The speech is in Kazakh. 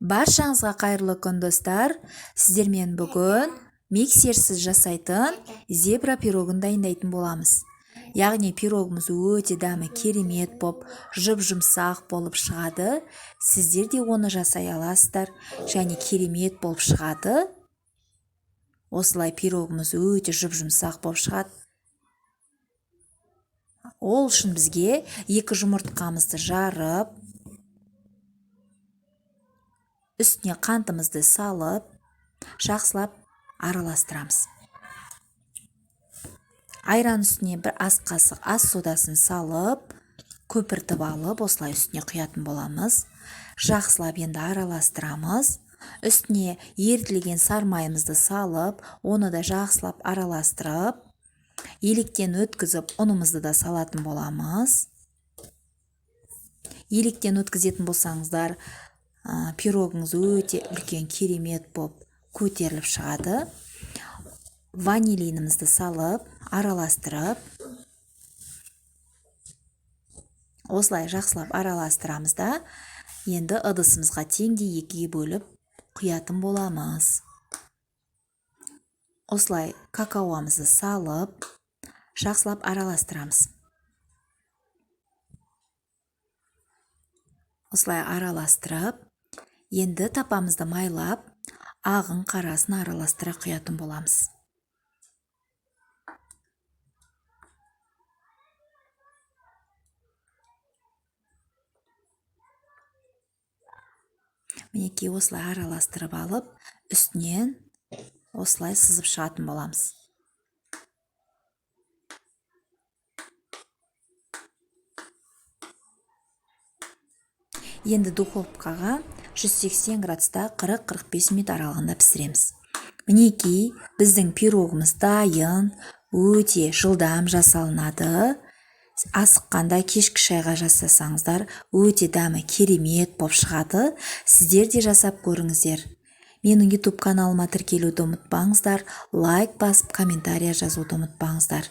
Баршаңызға қайырлы күн, достар! Сіздермен бүгін миксерсіз жасайтын зебра пирогын дайындайтын боламыз. Яғни пирогымыз өте дәмі керемет боп, жұп-жұмсақ болып шығады. Сіздер де оны жасай аласыздар және керемет болып шығады. Осылай пирогымыз өте жұп-жұмсақ болып шығады. Ол үшін бізге 2 жұмыртқамызды жарып, үстіне қантымызды салып, жақсылап араластырамыз. Айран үстіне бір ас қасық ас содасын салып, көпіртіп алып, осылай үстіне құятын боламыз. Жақсылап енді араластырамыз. Үстіне ерітілген сармайымызды салып, оны да жақсылап араластырып, електен өткізіп, ұнымызды да салатын боламыз. Електен өткізетін болсаңыздар, пирогыңыз өте үлкен керемет боп көтеріліп шығады. Ванилинімізді салып, араластырып, осылай жақсылап араластырамыз да, енді ыдысымызға теңдей екіге бөліп құятын боламыз. Осылай какаомызды салып, жақсылап араластырамыз. Осылай араластырып, енді тапамызды майлап, ағын қарасын араластыра құятын боламыз. Мінекей осылай араластырып алып, үстінен осылай сызып шығатын боламыз. Енді духовкаға 180 градуста 40-45 минут аралығында пісіреміз. Мінекей біздің пирогымыз дайын, өте жылдам жасалынады. Асыққанда кешкі шайға жасасаңыздар, өте дәмі керемет болып шығады. Сіздер де жасап көріңіздер. Менің YouTube каналыма тіркелуді ұмытпаңыздар, лайк басып, комментария жазуды ұмытпаңыздар.